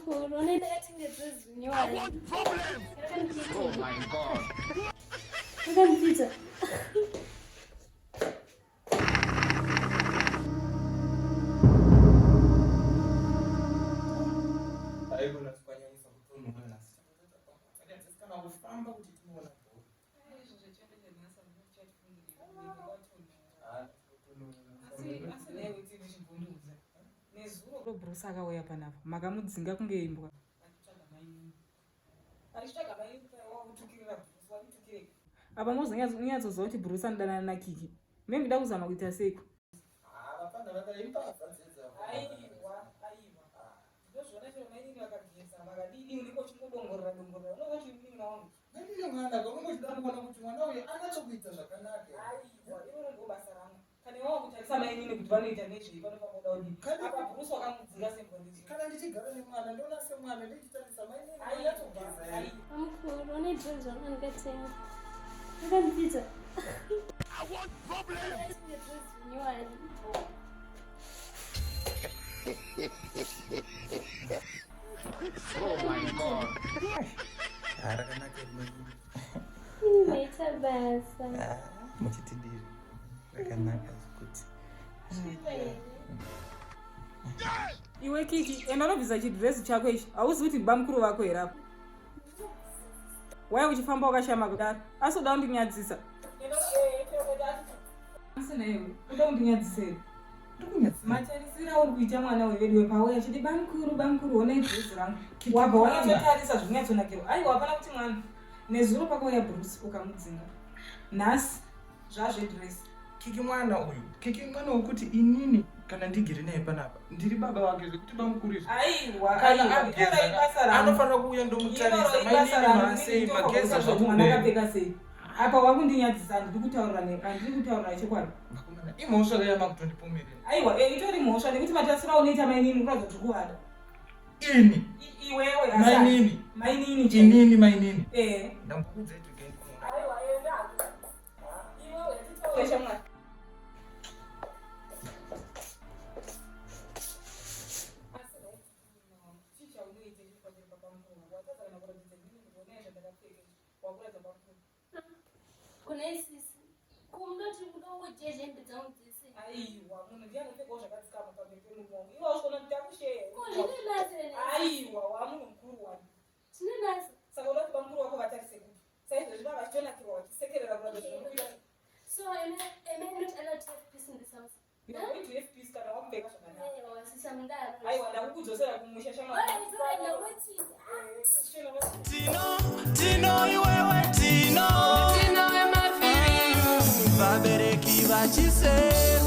Bamukuru, unoenda katinge dress nyowani. Oh my God. Akandipita. Haikona kwanyanyisa kutonhora nhasi. Kana kufamba kuti tinoona bhora. Nezuro Bruce akauya panapa makamudzinga kunge imbwa. Apa mozonyatsoziva kuti Bruce anodanana naKiki. Mune muchida kuzama kuita seiko? Vapfana vakaimbavha dzedza. Aiwa, aiwa. Ndozviona chero mainini vakageza vakadidi unenge uchingodongorera dongorera unongoti munin'ina wangu. Mainini mwana kaunongochida kuona kuti mwana uyu anatsokuita zvakanaka. Aiwa, iroro ndo basa rangu. Kana iwe wakutarisa mainini kuti vanoita nezvei panofanira kuda kudii. Apa Bruce wakamudzinga sembwa nezuro. Kana ndichigara nemwana ndoona semwana ndichitarisa mainini anyatsogeza here. Bamukuru, une dress rangu ndikatenga. Akandipita. I want problems. Katinge dress nyowani. Oh my God. Rakanaka rinenge. Maita basa. Muchitidiri. Rakanaka zvekuti. Iwe Kiki, enda unobvisa chidress chako ichi. Hauzi kuti bamukuru vako here apa? Wai uchifamba wakashama kudaro? Asi uda kundinyadzisa. Asina iwe, uda kundinyadzisa here? Matarisira auri kuita mwana uyu veduwe pauya achiti bamukuru bamukuru honai dress rangu. Wabva wanyatsotarisa zvinyatsonakirwa. Aiwa hapana kuti mwana. Nezuro pakauya Bruce ukamudzinga. Nhasi zvazvedress. Kiki mwana uyu. Kiki mwana wekuti inini kana ndigere naye panapa ndiri baba vake zvekuti bamukuru izvi. Aiwa, Kana aiwa, ageza iroro ibasa rangu. anofanira kuuya ndomutarisa mainini masei mageza mwana zvakude. akapfeka sei apa wakundinyadzisa handidi kutaurira handidi kutaurira chokwadi Vakomana imhosva kaya makutondipomerera. aiwa e itori mhosva nekuti matarisiro aunoita mainini kuratidza kuti kuvada Ini iwewe asi- mainini mainini chaiye. inini mainini. Eh. Ndambokuudzai togai kuona. Aiwa, enda hako. Iwewe, titaure shamwari. Asi nhai, chii chaunoita ichi pamberi pabamukuru vako? Watadza kana kuratidza inini ndikuonai zvandakapfeka izvi. Wakuratidza bamukuru. Kuna isisi. Kumundoti kudongojeje hembe dzangu dzese. Aiwa, munhu ndiye anopfekawo zvakadzikama pamberi pemurume wangu. Iwe hausi kuona kuti takusheya. Ko zvine basa here? Aiwa, wamunhu mukuru wani. Zvine basa. Saka unoda kuti bamukuru wako vatarise kupi? Saizvozvi vava vachitonakirwa vachisekerera kuratidza zvinokuita. So am I not allowed to have peace in this house? You are going to have peace kana wakupfeka zvakanaka. Aiwa, sisa mudaro. Aiwa, ndakukudzosera kumusha shamwari. Alright, alright, now wait. Tino, Tino iwewe Tino, Tino wemafirimu, vabereki vachiseka.